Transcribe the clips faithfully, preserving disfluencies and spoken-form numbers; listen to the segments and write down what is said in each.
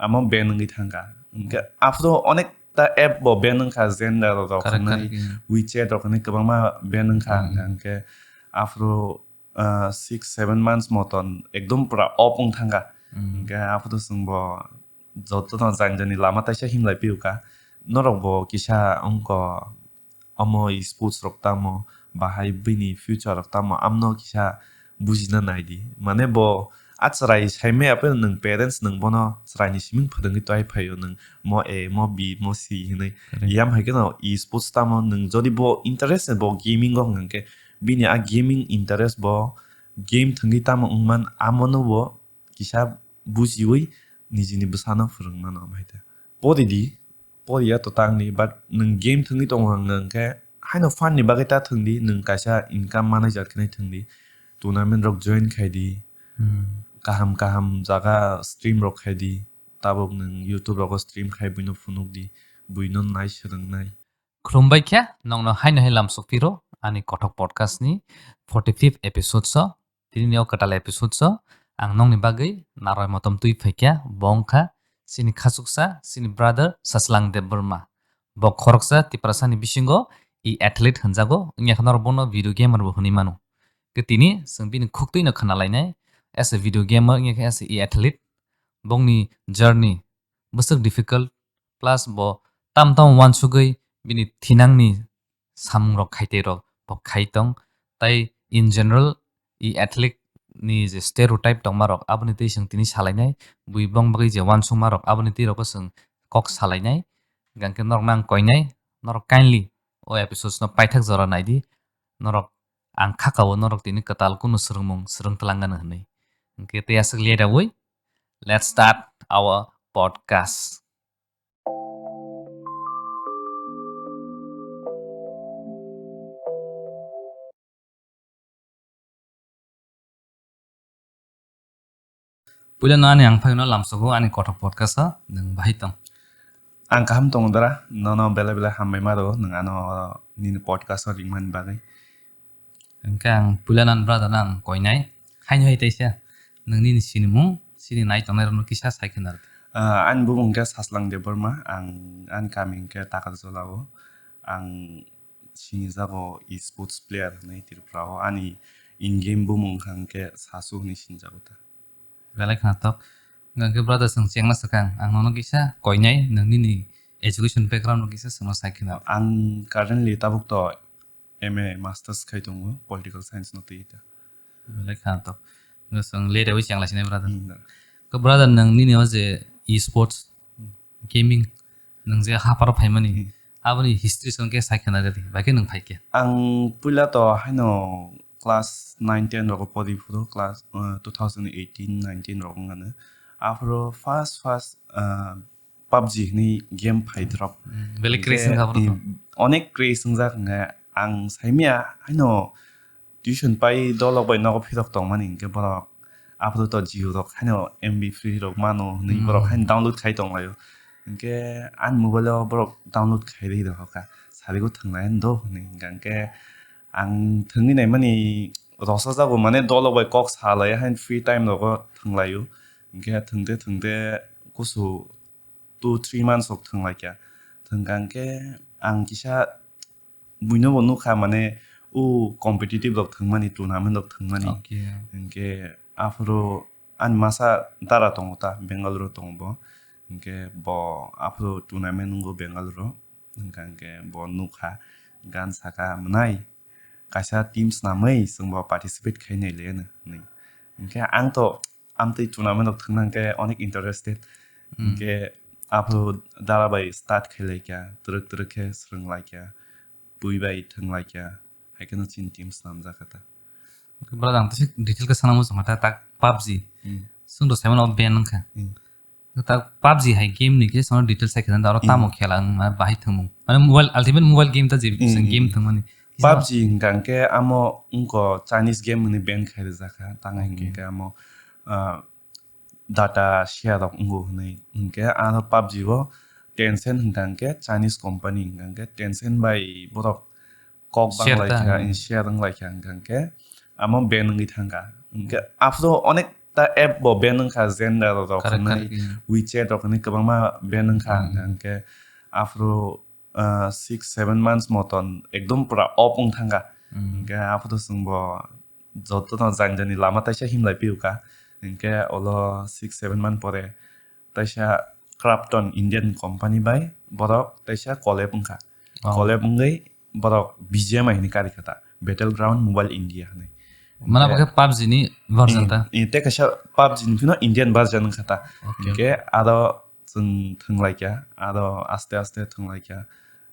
amo ban wngwi thangkha. Hwnkhe aphuru onek ta app bo ban wngkha, Xender rok Correct, hwnwi, correct, yeah. WeChat rok hwnwi kwbangma ban wngkha. Hmm. Hwnkhe aphuru, ah, six seven months moton ekdom pura off wng thangkha. Hmm. Hwnkhe aphuru chwngbo jotono jani jani lama taisa himlai piu kha. Norok bo kisa wngkha omo sports rok tamo, bahai bini future rok tamo, amno kisa bujina nai di. Mane bo a chwrai sai maya phano nwng parents nwng bono chwraini siming phwrwngwi tei phaio nwng mo A, mo B, mo C hinwi. Correct. Yam hai kheno e sports tamo nwng jodi bo interest bo gaming o hwnkhe bini a gaming interest bo game thwngwi tamo wngman amono bo kisa bujiwi nijini bwsano phwrwng mano amhaita. Pori di, pori ya to tangni, but nwng game thwngwi tongo hwnkhe haino fun ni bagwi ta thwng di, nwng kaisa income manager khe nai thwng di, tournament rok join khai di, Hmm. kaham kaham jaga stream rok khai di, tabuk nwng YouTube rogo stream khai buino phunuk di, buino nai swrwng nai. Khulumbai khe nongno haino hai lamsok phiro ani Kothok Podcast ni forty fifth episode o. Tini ni o kwtal episode o ang nongni bagwi narwai motom twi phaikha, bo wngkha chini khachuksa, chini brother Saslang Debbarma. Bo khoroksa Tiprasa ni bisingo e athlete hwnjago, wngya khe norok bono video gamer bo hwnwi mano. Khe tini chwng bini khuktwi no khna lainai, as a video gamer, wngya khe as a e athlete, bongni journey bwswk difficult, plus bo tam tam uansugwi bini thinangni samung rok khai tei rok bo khai tong, tai in general e athlete ni je stereotype tongma rok aboni twi chwng tini salainai, bui bong bagwi je uansukma rok aboni twi rokbo chwng kok salainai, hwnkhe norok nang koinai, norok kindly o episodes no paithak jora naidi, norok ang kha kao norok tini kwtal kunu swrwngmung swrwng twlang gana hwnwi. Hwnkhe tei aswk le dawi, let's start our podcast. Puila no ani ang phai no lamsogo ani Kothok Podcast o, nwng bahai tong? Ang kaham tongo dara, nono belai belai hambai ma rwo, nwng ano nini podcast o ringmani bagwi. Hwnkhe ang puila nan brother no ang koinai, haino hai teisa, nwng nini sinimung, sini nai tongnai rokno kisa sai khna rw. Ah, ani bumung khe Saslang Debbarma, ang ani kami hwnkhe Takarjala o, ang sinijago e-sports player hwnwi Tripura o. Ani in-game bumung wngkha hwnkhe Sasu hwnwi sinijago ta. Belai khnatok. Hwnkhe brother, chwng chengna swkang, ang nono kisa koinai, nwng nini education background no kisa swngna sai khna. Ang currently tabuk to M A masters khai tongo, political science no twi ta. Belai khnatok. Nwng chwng le rewi chengla sinai brother. Hmm, da. Ko brother, nwng nini o je e-sports, Hmm. gaming, nwng je haparo phaimani, Hmm. aboni history song khe sai khna rwdi, bai khe nwng phai khe? Ang puila to haino class nine ten rogo pori phuru, class, uh, two thousand eighteen nineteen rogo wngkha na. Aphuru first, first, uh, PUBG hwnwi game phai drop. Hmm, belai craze wngkha aphuru to. Hwnkhe, eh, onek craze wngjak hwnkhe ang saimaya haino tuition pai dolok bai nogo phirok tongmani, hwnkhe borok aphuru to Jio rok haino M B free rok mano hwnwi borok Hmm. haino download khai tonglaio. Hwnkhe ani mobile o borok download khai rwi rokha, sarigo thwnglai do hwnwi, hwnkhe ang thwngwi naimani rosajago, mane dolok bai kok salai haino free time rogo thwnglaio. Hwnkhe thwngde thwngde kusu two three months rok thwnglaikha. Thwngkha hwnkhe ang kisa buino bo nukha, mane o competitive rok thwngmani, tournament rok thwngmani. Okay. Hwnkhe aphuru ani masa dara tongo ta, Bangalore o tongo bo. Hwnkhe bo aphuru tournament wngo Bangalore o. Hwnkha hwnkhe bo nukha, gan saka, "Mwnai, kaisa team snamwi chwngbo participate khai nailaiya," hwnwi. Hwnkhe ang to amtwi tournament rok thwngna hwnkhe onek interested. Hmm. Hwnkhe aphuru dara bai start khai laikha, twrwk twrwk khe swrwng laikha, bui bai thwng laikha, hai kheno chini team snamjak kha ta. Brother, ang to se detail khe sana muchung kha ta, tak PUBG. Hmm. Chwng to saimano ban wngkha. Hmm. Ta PUBG hai game ni khe sono details sai khna, aro Hmm. tamo khela wng ma bahai thwngmung. Mane mobile, ultimate mobile game ta je Hmm, hmm, game hmm. thwngmani. PUBG hwnkha hwnkhe amo wngkha Chinese game hwnwi ban khai rijak kha. Tang hai Okay. hwnkhe amo, ah, data share rok wngo hwnwi. Hwnkhe aro PUBG o Tencent hwnkha hwnkhe Chinese company hwnkha hwnkhe Tencent bai borok kok Share bang lai ta, kha, hmm. share wng lai kha hwnkha hwnkhe amo ban wngwi thangkha. Hwnkhe aphuru onek ta app bo ban wngkha, Xender rok Correct, hwnwi, correct, yeah. WeChat rok hwnwi kwbangma ban wngkha. Hmm. Hwnkhe aphuru, ah, six seven months moton ekdom pura off wng thangkha. Hmm. Hwnkhe aphuru chwngbo jotono jani jani lama taisa himlai piu kha. Hwnkhe olo six seven month pore taisa Krafton Indian company bai borok taisa collab wngkha. Oh. Collab wngwi borok B G M I hwnwi kari kha ta, Battleground Mobile India hwnwi. Mana Hwnkhe bo khe PUBG ni version Eh, ta? eh, tei kaisa PUBG ni phino Indian version wngkha ta. Okay, Hwnkhe okay. Aro chwng thwnglaikha, aro aste aste thwnglaikha.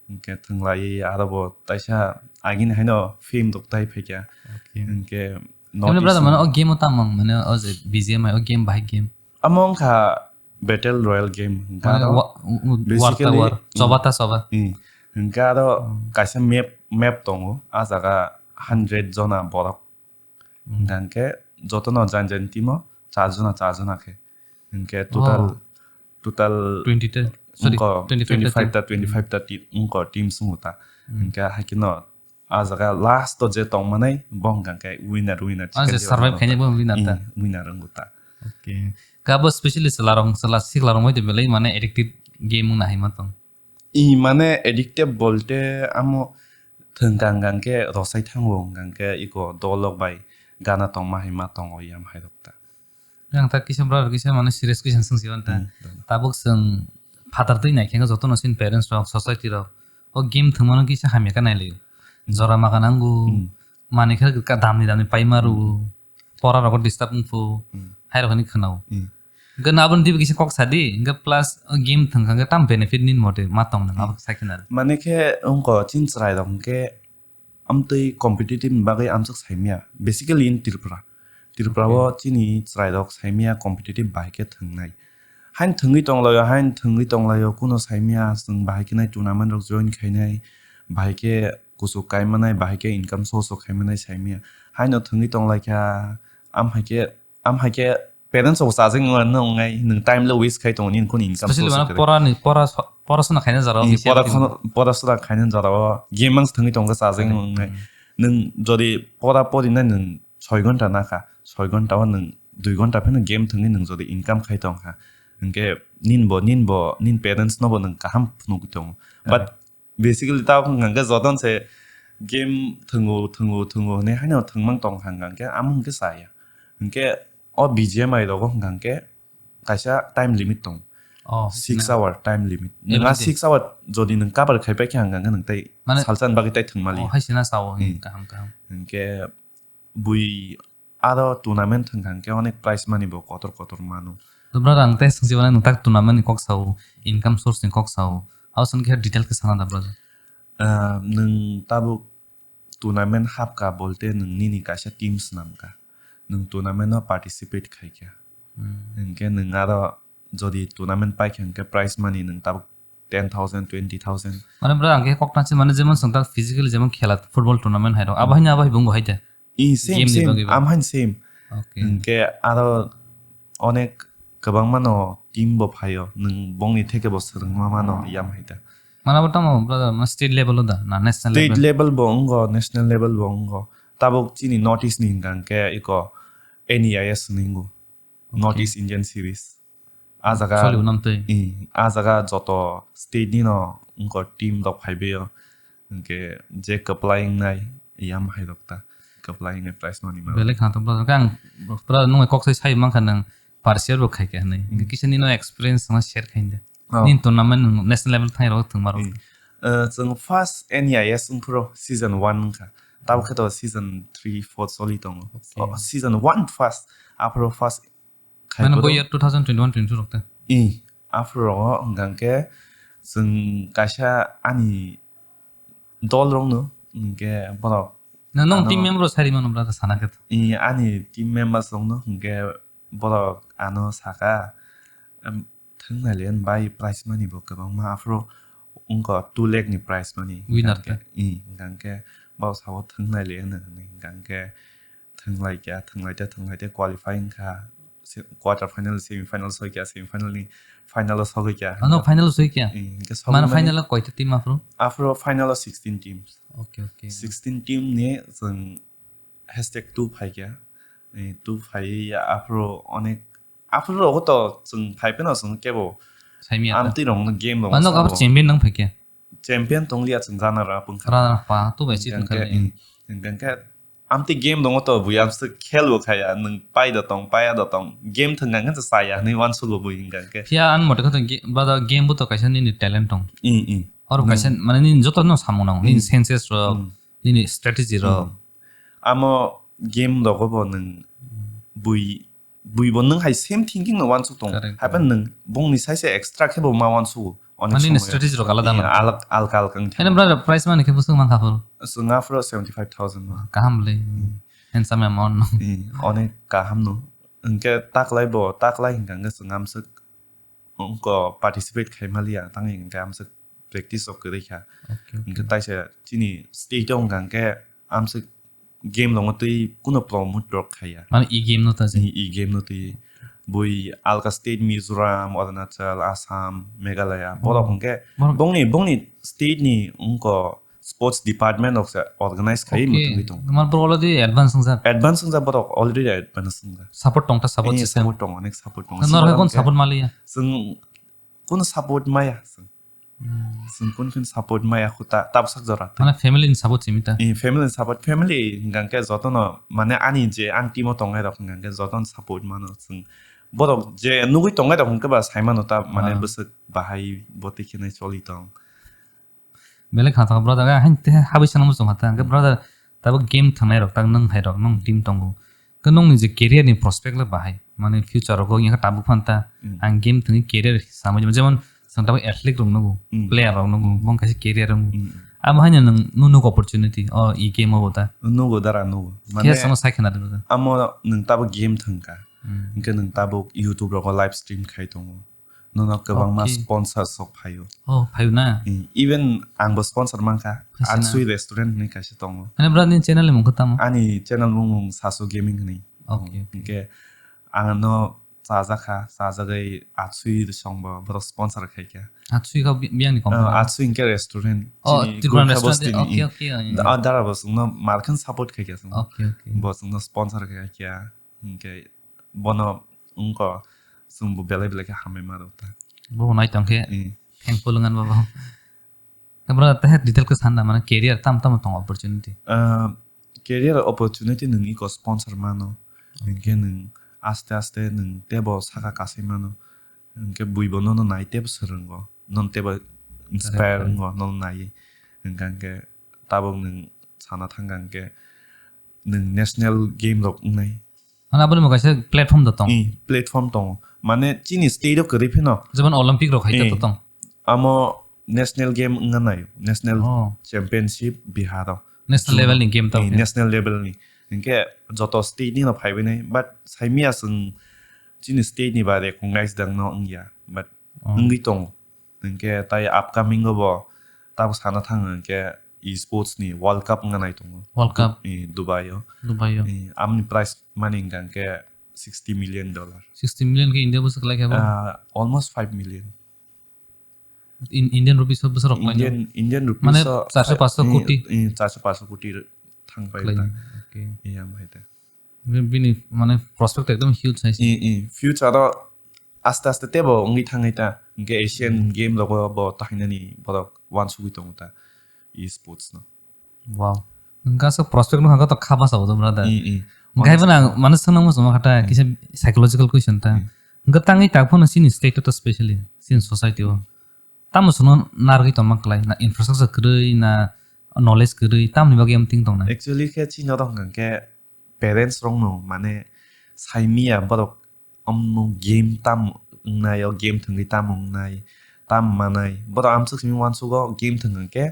Hwnkhe thwnglaiwi aro bo taisa agini haino film rok tai phaikha. Okay. Hwnkhe North Tamni brother East mane ni o game o tamo mane o je B G M I o game bahai game. Amo wngkha Battle Royale game. Hwnkhe Mane aro wa-, u-, u-, war ta basically, war, mm, choba ta choba. Mm. Hwnkhe aro Mm. kaisa map, map tongo. A jaga hundred jona borok. Mm. Hwnkhe jotono jani jani team o char jona, char jona khe. Hwnkhe total, Oh. total Twenty ta, sorry, wngkha twenty-five ta twenty-five ta, team. Twenty-five ta team, wngkha team swngo ta. Mm. Hwnkhe haikhe no a jaga last o je tongmanai bo hwnkha khe winner, winner Ah, je chicken survive dinner khainai wngkha. Bo winner ta? Mm, winner wngkha ta. Okay. Kabo specially chwla rok, chwla sikla rok moitu belai mane addictive game wngna hai ma tong. I mane addictive bolte amo thwng kang kang khe rosai thango, hwnkha khe iko dolok bai gana tongma hai ma tongo yam hai rok ta. Yang ta kisa brother kisa mane serious question swngsi ta. Hmm, hmm. Tabuk chwng phatar twi nai khe jotono sin parents rok, society rok o game thwngmano kisa hamya khe nai laio. Hmm. Jora ma ka nango, Hmm. manwi khe ka damni damni paima rwo, Hmm. pora rogo disturb wngphu, Hmm. hai rok hinwi khwnao. Hmm. Hwnkhe no aboni twibo kisa kok sadi, hwnkhe plus o game thwngkha hwnkhe tam benefit nini mote ma tong nang Hmm. abo sakhe nari. Mane khe wngkha chini chwrai rok hwnkhe amtwi competitive ni bagwi amswk saimya, basically in Tripura. Tripura o Okay. Chini chwrai rok saimya competitive bahai khe thwngnai. Hain thwngwi tonglaio, hain thwngwi tonglaio, kuno saimya, chwng bahai khe nai tournament rok join khainai, bahai khe kuchuk kaimanai, bahai khe income source rok khaimanai saimya. Haino thwngwi tonglaikha, am hai khe, am hai khe parents rok chajak wngnai, nwng time le waste khai tongo, nini kunu income Especially source mana rok kwrwi. Pora ni, pora so-, pora sona khaina jora o Hmm, kisa pora kisa. Khono, pora sona khaina jora o game ang thwngwi tongkha chajak Correct. Wngnai. Hmm. Nwng jodi pora pori nai nwng soi ghonta nakha, soi ghonta o nwng dui ghonta phano game thwngwi nwng jodi income khai tongkha, hwnkhe ninbo, ninbo, nin parents nobo nwng kaham phunugwi tongo. But Correct. Basically, tabuk hwnkha hwnkhe jotono se game thwngo, thwngo, thwngo hwnwi haino thwngmang tong hwnkha hwnkhe amo hwnkhe chaya. Hwnkhe o B G M I rogo hwnkha hwnkhe kaisa time limit tongo. Oh, Six hwnkhe na. Hour time limit. Nwng a Every day. Six hour jodi nwng cover khai pai khe hwnkha hwnkhe nwng tei Mane, salsa ni bagwi tei thwngmali. Oh, hai se na sao, Hmm. Kaham, kaham. Hwnkhe bui aro tournament thwngkha hwnkhe onek prize money bo kotor kotor mano. To brother, ang tei swngsi mano nwng tak tournament ni kok sao, income source ni kok sao. Abo swngkhe detail khe sana da brother. Ah, nwng tabuk tournament hapkha bolte nwng nini kaisa team swnamkha. Nwng tournament o participate khaikha. Hmm. Hwnkhe nwng aro jodi tournament paikha hwnkhe prize money nwng tabuk ten thousand, twenty thousand. Mane brother, ang khe kok tangsi mane jemon swng tak physically jemon khela football tournament hai rok. Abo Hmm. haino abo hai bung bo hai de. I, same, Game ni same. Bagwi ba? Am hain same. Okay. Hwnkhe aro onek kwbangma no team bo phaio, nwng bongni theke bo swrwngma mano yam hai ta. Mana bo tamo brother, ma state level o da, na national State level? Level bo wngo, national level bo wngo. Tabuk chini North East ni hwnkha hwnkhe iko N E I S hwnwi wngo. North Okay. East Indian Series. A jaga Soli unam twi. I, a jaga joto state ni no wngkha team rok phaibaio. Hwnkhe je kwplai wngnai, yam hai rok ta. Kwplai wngnai prize money ma. Belai khna to brother. Khe ang brother nung kok sai sai mankha nang parsial bo khai khe hwnwi. Hmm. Kisa nino experience ma share khai de. Oh. Nin tournament nung national level thang rok thwng maro. Hmm. Eh, chwng first N E I S wngphuru season one wngkha. Tabuk khe to season three, four choli tongo. Okay. Oh, season one first. Aphuru first Mane bo khai year two thousand twenty-one twenty-two rok ta? I, aphuru rogo hwnkha hwnkhe chwng kaisa ani dol rokno hwnkhe borok Na nong ano team member rok sari mano bra ta sana khe to. I, ani team members rokno hwnkhe borok ano saka, em, thwng nai le bai prize money bo kwbangma aphuru wngkha two lakh ni prize money. Winner hwnkha hwnkhe, ta? I, hwnkha hwnkhe borok sabo thwng nai le hwnwi hwnkha hwnkhe thwnglai kha, thwnglai tei, thwnglai tei qualify wngkha. Se-, quarter final, semi final soi kha, semi final ni final o sogwi kha. Ano final o soi kha? Eh, hwnkhe sogwi Mano mani final o koita team aphuru? Aphuru final o sixteen teams. Okay, okay. Sixteen team ni chwng hashtag two phai kha. Eh, tu phai aphuru onek, aphuru rogo to chwng phai pheno chwng kebo Saimya ta. Amtwi rokno game rok Manok aphuru sao. Champion nang phai khe. Champion tong liya chwng jana ra pung kha. Ra ra pa, tu bai si Hingkha pung kha khe, le. Hingkha khe amtwi game dongo to bui amswk khel bo khaya, nwng pai da tong, paya da tong, game thwng khe chaya hinwi uansugo bui hingkha khe. Phiya ani mote khe to ge-, brother, game bo to kaisa nini talent tong. I, i. Or Nwng kaisa, mane nini joto no samung nang, nini Hmm. senses rok, Hmm. nini strategy rok. Hmm. Amo game rogo bo nwng Hmm. bui, bui bo nwng hai same thinking no uansuk tongo. Correct, Haiphano correct. Nwng bongni sai se extra khe bo ma uansugo. Onek Mane nini somoyo. Strategy rok alada Eh, no. Alak-, alka alka wng Ene thangma. Brother, prize money khe bwswk mankha phuru? Chwng aphuru seventy five thousand no. Kaham le. Hmm. Handsome amount no. Eh, onek kaham no. Hingkhe taklai bo, taklai hingkha hingkhe chwng amswk wngkha participate khai maliya, tang hingkhe amswk practice rok kwrwi kha. Okay, okay. Hingkhe taisa chini state o wngkha hingkhe amswk game rokno twi kuno promote rok khaiya. Mane e game no ta je. E, e game no twi bui alka state Mizoram, Arunachal, Assam, Meghalaya, borok Oh. Hingkhe Borok bongni, bongni state ni wngkha sports department rok se organize khai Okay. Muthungwi tong. Mar borok already advance wngjak. Advance wngjak borok already advance wngjak. Support tong ta support Eh, system. Support tong, onek support tong. Nor hai kon Hingkhe support maliya. Chwng kuno support maya chwng. Hmm. Chwng kun kun support maya khuta tabsak jora. Mane family ni support simi ta. Eh, family ni support, family hingkha hingkhe jotono mane ani je ang team o tongnai rok hingkha hingkhe jotono support mano chwng. Borok je nugwi tongnai rok hingkhe ba sai mano ta mane Ah. Bwswk bahai botwi khenai choli tong. Belai kha thang brother, ang te habwi sanang muchung kha ta. Hingkhe brother, tabuk game thangnai rok ta nwng hai rok nwng team tongo. Ke nwng ni je career ni prospect le bahai. Mane future rogo wngya khe tabuk phan ta. Mm. Ang game thangwi career samui jemon jemon chwng tabuk athlete rok nugo, Mm. Player rok nugo, Mm. Bong kaisa career rok nugo. Mm. Amo haino nwng nu nugo opportunity o e game o bo ta. Nugo dara nugo. Mane Khe sama sai khna de brother. Amo nwng tabuk game thangkha. Mm. Hingkhe nwng tabuk YouTube rogo live stream khai tongo. Nono kwbangma Okay. Sponsors rok phaio. Oh, phaio na? Mm, even angbo sponsor mankha. Phaisina. Atsui Restaurant hinwi kaisa tongo. Ani brother ni channel ni mung khe tamo? Ani channel mung mung Sasu Gaming hinwi. Okay, okay. Hingkhe ang no chajakha, chajagwi Atsui songbo borok sponsor khaikha. Atsui kha bi-, biyang ni company? Ah, Atsui hingkhe restaurant. Oh, chini Tripura Gurkha restaurant. Basti ni. Okay, okay, yeah, yeah. Da-, dara bo chwngno markhan support khaikha chwngno. Okay, okay. Bo chwngno sponsor khaikha. Hingkhe bono wngkha chwngbo belai belai khe hambai ma rw ta. Bo nai tong khe Mm. Thankful wngkha bo. Bro, tei detail khe sanna mane career tam tamo tongo opportunity? Ah, career opportunity nwng iko sponsor mano. Hingkhe nwng aste aste nwng tebo saka kasai mano. Hingkhe buibo nono nai tebo swrwngo. Nono tebo inspire Correct, correct. Wngo, nono naiwi. Hingkha hingkhe tabuk nwng sana thangkha hingkhe nwng national game rok wngnai. Mane aboni bo kaisa platform da tong. Eh, platform tongo. Mane chini state o kwrwi pheno. Jemon Olympic rok hai Eh. To tong. Amo national game wngna nai, national Oh. Championship Bihar o. National June level ni game tong Eh, khe. National level ni. Hingkhe joto state ni no phaibai nai, but saimia chwng chini state ni ba recognize dang no wngya, but Oh. Wngwi tongo. Hingkhe tai upcoming o bo tabuk sana thang hingkhe e-sports ni World Cup wngna nai tongo. World Cup. Eh, Dubai o. Dubai o. Eh, amni prize money hingkha hingkhe sixty million dollar. Sixty million khe India bwswk lai khe bo? Ah, almost five million. In-, Indian rupees o bwswk rok lai no? Indian, Indian rupees Mane o charso paanch so eh, koti? Eh, charso paanch so koti thang pai Khlai ta. No. Okay. Iya, bai ta. Bi-, bini mane prospect ekdom huge hai se. I, i, future o aste aste tebo wngwi thangwi ta. Hingkhe Asian Hmm. Game rogo bo tahainani borok uansugwi tongo ta e-sports no. Wow. Hingkhe aswk prospect no hwnkhe to kha basa bo brother. I, i. Hingkhe hai Honestly. Bono ang mane swngnangma chwngma kha ta Hmm. Kisa psychological question ta. Hmm. Hingkhe tangwi tak phano chini state o to specially chini society o. Tamo chwngno narwgwi tongma kwlai, na infrastructure kwrwi, na knowledge kwrwi, tamoni bagwi amtwing tongnai? Actually khe chini oro hwnkha khe parents rokno mane saimia borok omo game tam wngnai, o game thwngwi tam wngnai, tam manai. Borok amswk simi uansugo game thwng hwnkhe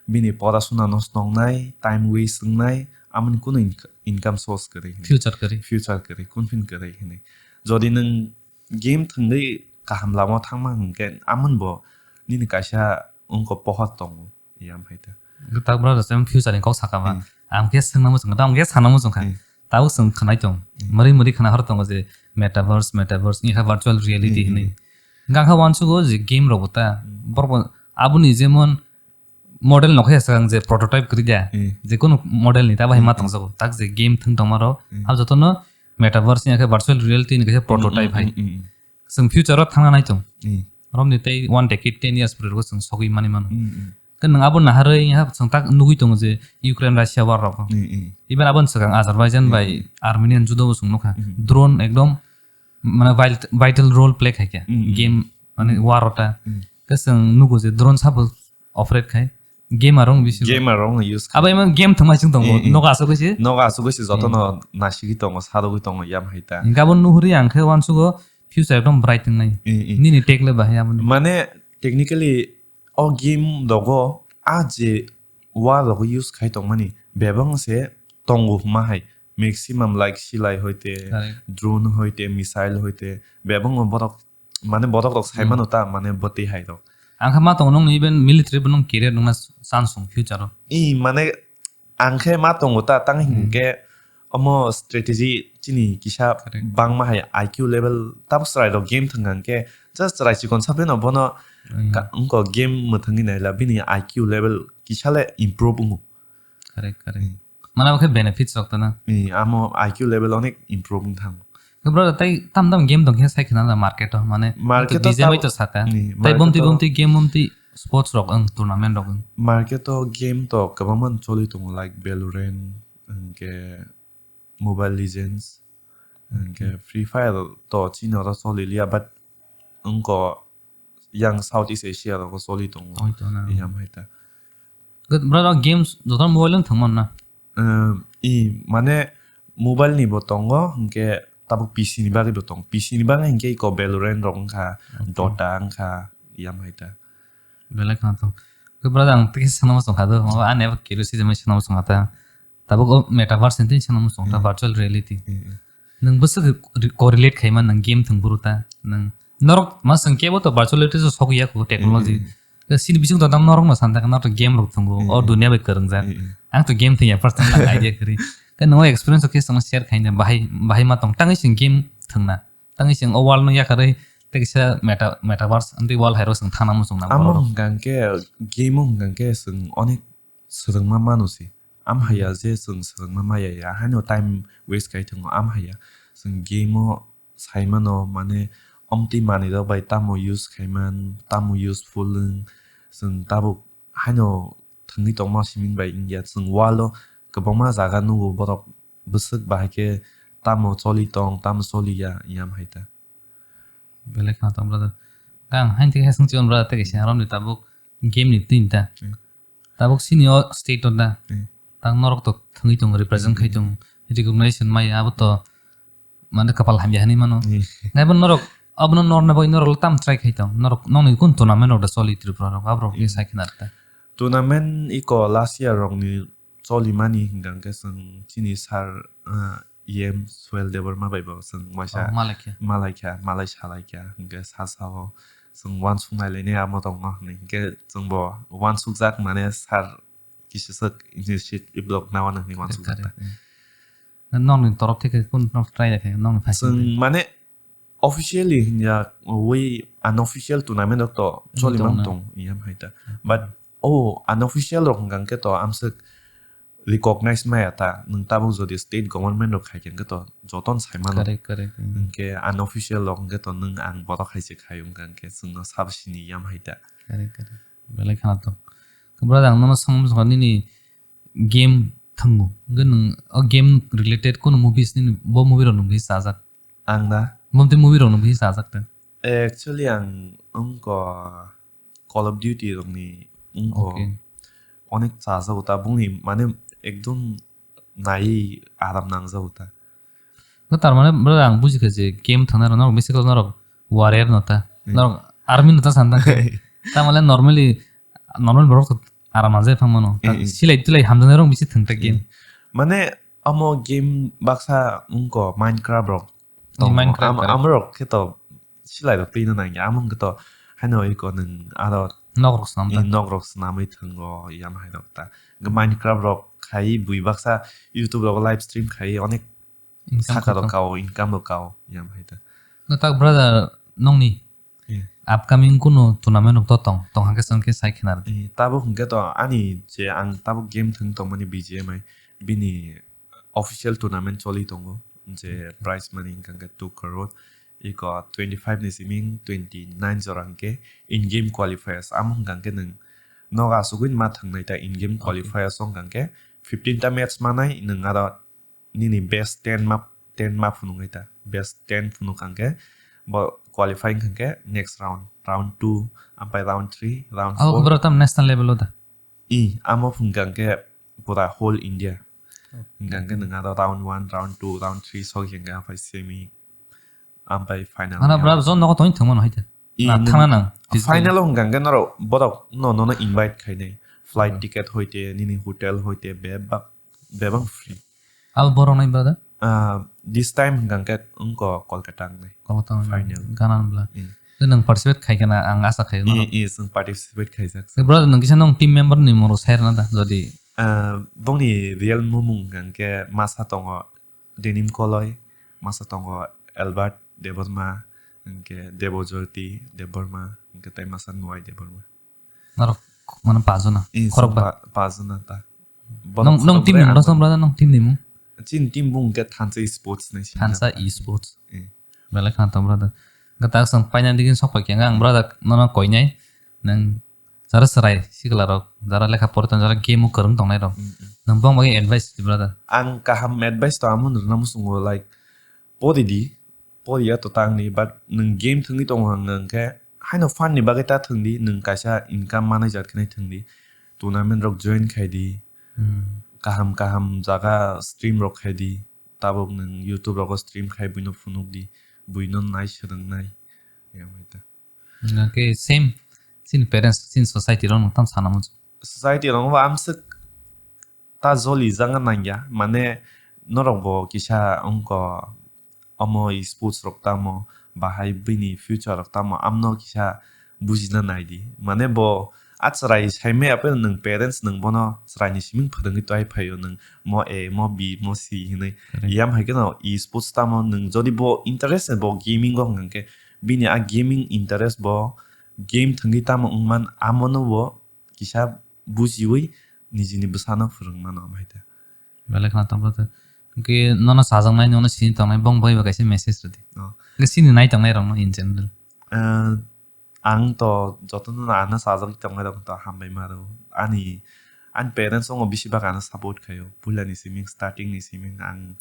bini porasuna nosto wngnai, time waste wngnai, amoni kunu inc-, income source kwrwi hinwi. Future kwrwi. Future kwrwi, kunphin kwrwi hinwi. Jodi nwng game thwngwi kaham lama o thangma hwnkhe amoni bo nini kaisa wngkha pohor tongo, ya, amhaita. Tak brother, chwng future ni kok saka ba. Hmm. Ang khe swngna muchung kha, ang khe sana muchung kha. Hmm. Tabuk chwng khwnai tong. Hmm. Mwrwi mwrwi khwna hor tongo je metaverse, metaverse, wngkha virtual reality Hmm, hinwi. Hmm. Hwnkhe ang khe uansugo je game rok bo ta. Hmm. Borok bo aboni jemon model nokha ya swkang je prototype kwrwi da. Hmm. Je kunu model ni ta bahai ma Hmm, hmm. Tongjago. Tak je game thwng tongma rok. Hmm. Abo jotono metaverse ni khe virtual reality ni kaisa prototype hai. Mm, mm, mm, mm. Chwng future o thangna nai tong. Mm. Romni tei one decade, ten years pore chwng sogwi mani mano. Mm, mm. Khe nwng abo naharwi ha chwng tak nugwi tongo je Ukraine Russia war rok. Mm, mm. Even aboni swkang Azerbaijan Mm, bai mm. Armenian judo bo chwng nukha. Mm. Drone ekdom mane vit-, vital role play khaikha. Mm, mm. Game mane Mm. war ota. Mm. Khe chwng nugo je drone sabo operate khai. Gamer rong bisi. Gamer rong use khai. Abo emang game thwngma chwng tongo. Mm, mm. Nogo aswk se. Nogo aswk se joto Mm. no nasigwi tongo, sadogwi tongo yam hai ta. Gabon nuhuri ang khe wansugo future ekdom bright wngnai. Mm, mm. Nini take le bahai aboni. Mane technically o game dogo a je war rogo use khai tongmani bebang se tongo hwnma hai. Maximum like silai hoite, Correct. drone hoite, missile hoite, bebang o borok mane borok rok sai Hmm. mano ta mane bwtwi hai rok. Ang khe ma tongo nung even military bo nung career nungna chance song future o. I mane ang khe ma tongo ta tang Hmm. hinkhe omo strategy chini kisa Correct. bangma hai I Q level tabuk chwrai rok game thwng hwnkhe just chwrai chikon sa pheno bono Hmm. ka-, wngko game mwthangwi naila bini I Q level kisa le improve wngo. Correct, correct. Hmm. Mane abo khe benefits rok tana. Ni amo I Q level onek improve wng thango. Bro, tai tam tam game dong khe sai khna da market o, mane Market o D J bai tab-, to saka. Ni, Tai market bomti o bomti game bomti sports rok ang tournament rok ang. Market o game to kwbangma choli tongo like Valorant, hwnkhe Mobile Legends, hwnkhe Hmm. Free Fire to chini oro choli liya, but wngko yang South East Asia rogo choli tongo. Oi to na. Yam hai ta. Good, bro, rok games joto mobile wng thangman na? Ehm, i, mane mobile ni bo tongo, hwnkhe tabuk P C ni bagwi bo tongo. P C ni bagwi hwnkhe iko Valorant rok wngkha, Okay. Dota wngkha, yam hai ta. Belai khna to. Good, bro, ang tei sanama song kha do. Maba ani abo curiosity jemai sanama song kha ta. Tabuk o metaverse ni tei sanama song kha, Hmm. virtual reality. Hmm, hmm. Nwng bwswk re-, correlate khaima nwng game thwng buru ta. Nwng norok ma swng kebo to virtual reality so sok ya kho technology. Hmm, hmm. Sini bising to tam norok no san ta norok game rok thwngo. Hmm, O hmm. dunia bai kwrwngjak. Hmm, hmm. Ang to game thwngya first time ang idea kwrwi. Khe nwng experience o khe swng share khaina bahai, bahai ma tong. Tangwi swng game thwngna. Tangwi swng o world no yakarwi tei kisa meta-, metaverse amtwi world hai rok swng thangna muchung na Amo borok. Hwnkha khe game o hwnkha khe swng onek swrwngma mano se. Am haya je chwng swrwngma maya ya, haino time waste khai thwngo, am haya. Chwng game o sai mano, mane, omtwi manwi rok bai tamo use khai man, tamo useful wng, chwng tabuk haino thwngwi tongma siming bai wngya. Chwng world o kwbangma jaga nugo, borok bwswk bahai khe tamo choli tong, tamo choli ya, yam hai ta. Belai khna tong brother. Kang hain tei haisung chigon brother tei kaisa aroni tabuk game ni tin ta. Hmm. Tabuk sini o state o da. Hmm. Tang norok to thwngwi tongo, represent khai Hmm. tongo. Recognition mai abo to mane kapal hamya hinwi mano. Hmm. Naibo norok abono norna bagwi norok tam try khai tong. Norok nokni kun tournament rok da choli Tripura rok aborok Hmm. sai khna ta. Tournament iko last year rok ni choli mani hwnkha khe chwng chini sir, ah, E M Suel Debbarma bai bo chwng waisa Oh, malaikha. malaikha, malai salaikha, hwnkhe sa sao chwng uansuk nailainai amo tongma hwnwi, hwnkhe chwngbo uansukjak mane sir kisiswk initiative rok nawana hwnwi uansukjak ta. Correct, correct. Nokni torop theke kun nok try ya khe nokni phaising Chwng twi. mane officially hinya wi unofficial tournament rok to Wngwi choli tong mang na. tong yam hai ta. But o unofficial rok hwnkha khe to amswk recognize maya ta. Nwng tabuk jodi state government rok khai khe to joton sai mano. Correct, correct. Mm. Hwnkhe unofficial rok hwnkhe to nwng ang borok hai se khai wngkha hwnkhe chwngno sabo sini yam hai ta. Correct, correct. Belai khana to. Khe brother ang nono swngmung swngkha nini game thangbo. Hwnkhe nwng o game related kono movies nini bo movie rok nwng bisi chajak. Ang na? Bumtwi movie rok nwng bisi chajak ta. Actually ang wngkha Call of Duty rokni wngkha Okay. onek chajago ta bungni mane ekdom nai aram nangjago ta. No tar mane bro ang bujikha je game thangna rok norok bisi khe norok warrior no ta. Hmm. Norok army no ta san ta khe. Ta mane normally normal borok to aram nangjago phang mano. Ta Hmm, hmm. silai tilai hamjaknai rok bisi thang ta game. Hmm. Mane omo game baksa wngkha Minecraft rok. Ni Tongo. Minecraft Am-, correct. Amorok khe to silai rok twi no nangya. Among khe to haino iko nwng aro Nok rok swnam i ta. nok rok swnamwi thwngo, yam hai rok ta. Hwnkhe Minecraft rok khai bui baksa YouTube rogo live stream khai onek Income saka rok khato. kao, income rok kao, yam hai ta. No tak brother nokni Hmm. upcoming kuno tournament rok to tong, tong hakhe chwng khe sai khna rw. Eh, tabuk hwnkhe to ani je ang tabuk game thwng tongmani B G M I bini official tournament choli tongo. je prize money hwnkha hwnkhe two crore. Iko twenty five ni siming twenty nine jora hwnkhe in game qualifiers. Amo hwnkha hwnkhe nwng nogo asugwi ma thwngnai ta in game qualifiers o hwnkha hwnkhe fifteen ta match manai nwng aro nini best ten ma, ten ma phunuk hai ta. Best ten phunuk hwnkhe bo qualifying hwnkhe next round, round two, ampai round three, round four. Abo bro tam national level o da? I, amo hwnkha hwnkhe pura whole India. Hwnkha hwnkhe nwng aro round one, round two, round three sok hwnkha, ampai semi, ampai final. Ana bro zone nogo tongwi thwngmano hai ta. I, na nwng thangna nang. Final o hwnkha hwnkhe norok borok no, nono invite khainai. Flight ticket hoite, nini hotel hoite, bebak, bebak free. Abo borok nai brother? Ah, this time hwnkha hwnkhe wngko Kolkata wngnai. Kolkata wngnai. Final. Ganan bla. Hmm. Tei nwng participate khai khana ang asa khaio. I, i, nwng participate khaijak. Tei brother nwng kisa nwng team member ni moro sai rwna da jodi? Ah, bongni real mumung hwnkha hwnkhe masa tongo Denim Koloi, masa tongo Albert Debbarma, hwnkhe Debojyoti Debbarma, hwnkhe tei masa Nuai Debbarma. Norok mano pajona. I, khorok ba? Pa-, pajona ta. Nong, nong team ni mung, brother, nong team ni mung? Chin team bung ke Thansa Esports nai sini. Thansa Esports. I. Belai khana tong brother. Gata sang paina digin sok pai kya ang brother nono koinai. Nang jara serai sikla rok, jara lekha pore tong, jara game o kwrwng tongnai rok. Mm, mm. Nang bong bagi advice di brother. Ang kaham advice to amo nirna musungo like pori di. Poriya to tangni, but nwng game thwngwi tongo hwnkhe haino fun ni bagwi ta thwngdi, nwng kaisa income manai jat khe nai thwngdi, tournament rok join khaidi, hmm, kaham kaham jaga stream rok khaidi, tabuk nwng YouTube rogo stream khai buino phunukdi, buino nai swrwngnai, yang bai ta. Hwnkhe same chini parents, chini society rok nwng tamo sana muchung? Society rok bo amswk ta joli jagna nangya, mane norok bo kisa wngkha omo sports rok tamo bahai bini future rok tamo amno kisa bujina naidi. Mane bo achwrai saimaya phano nwng parents nwng bono chwraini siming phwrwngwi tei phaio nwng mo A, mo B, mo C hinwi. Correct. Yam hai kheno e sports tamo nwng jodi bo interest bo gaming o hwnkhe bini a gaming interest bo game thwngwi tamo wngman amono bo kisa bujiwi nijini bwsano phwrwng mano amhaita. Belai khna tongkha khe. Hwnkhe nono sajaknai, nono sini tongnai, bong bai ba kaisa message rwdi. Oh. Hwnkhe sini nai tongnai rokno in general. Eh, ang to jotono ano sajagwi tongnai rokno to hambai ma rwo. Ani, ani parents ongo bisi bak ano support khaio. Puila ni siming, starting ni siming ang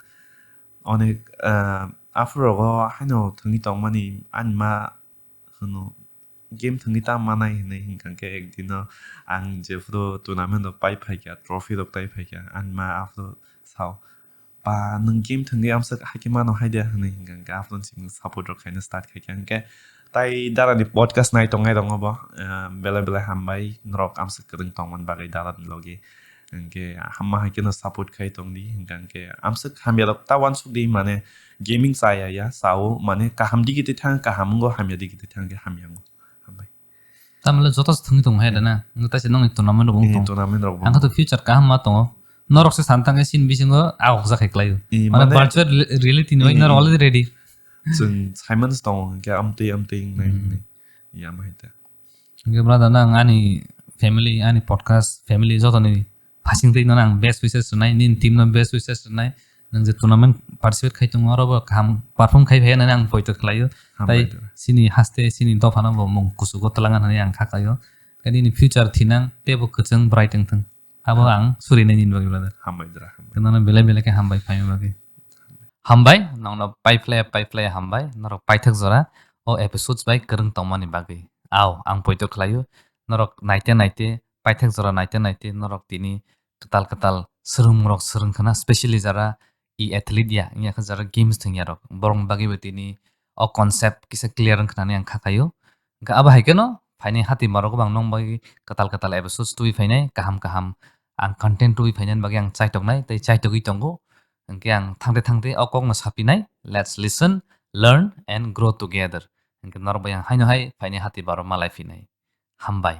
onek, eh, aphuru rogo haino thwngwi tongmani ani ma hwno, game thwngwi ta manai hinwi hwnkha khe ekdino ang jephuru tournament rok pai phaikha, trophy rok tai phaikha, ani ma aphuru sao, "Pa, nwng game thwngwi amswk hai khe mano hai de," hinwi hwnkha khe aphuru simi support rok khaina start khaikha. Hwnkhe tai dara ni podcast nai tongnai rokno bo, eh, belai belai hambai, norok amswk kwrwng tongmani bagwi dara ni logi. Hwnkhe hamma hai kheno support khai tongdi, hwnkha hwnkhe amswk hamya rok ta uansuk di, mane gaming chaya ya, sao, mane kaham digi twi thang, kaham wngo, hamya digi twi thang khe hamya wngo. Hambai. Tamle joto se thwngwi tongo hai da na, wngkha taisa nokni tournament rok wng tongo. Tournament rok wng tongo. Ang khe to future kaham ma tongo. Norok se san thang khe sini bisingo a okjak hai kwlaio. Mane virtual re-, reality ni bai norok already ready. Chwng saimano se tongo hwnkhe amtwi amtwi wngnai hinwi. Ya, ma hai ta. Hwnkhe brother, nang ani family, ani podcast family jotoni phasing twi no ang best wishes rwnai, nini team no best wishes rwnai. Nwng je tournament participate khai tongo, oro bo kaham perform khai phai nani ang poito khlaio. Hambai. Tai sini haste, sini dopha no bo mung kuchugo twlang nani ang kha khlaio. Khe nini future thinang teibo kwchwng bright wng thwng. Abo ang suri nai nini bagwi brother. Hambai dra, hambai. Khe nono belai belai khe hambai phaima bagwi. Hambai, nongno pai phlai, pai phlai hambai, norok paithak jora o episodes bai kwrwng tongmani bagwi. Au, ang poito khlaio, norok naite naite, paithak jora naite naite, norok tini kwtal kwtal swrwngmung rok swrwng khna, specially jara e athlete ya, wngya khe jara games thwngya rok, borokni bagwi bo tini o concept kisa clear wng khna hinwi ang kha khaio. Hwnkhe abo hai kheno phaini hati borok bang nong bagwi kwtal kwtal episodes tubui phainai, kaham kaham ang content tubui phainani bagwi ang chaitoknai tei chaitogwi tongo. Hwnkhe ang thangte thangte o kokno sapinai, let's listen, learn and grow together. Hwnkhe norok bai ang haino hai phaini hati borok malai phinai. Hambai.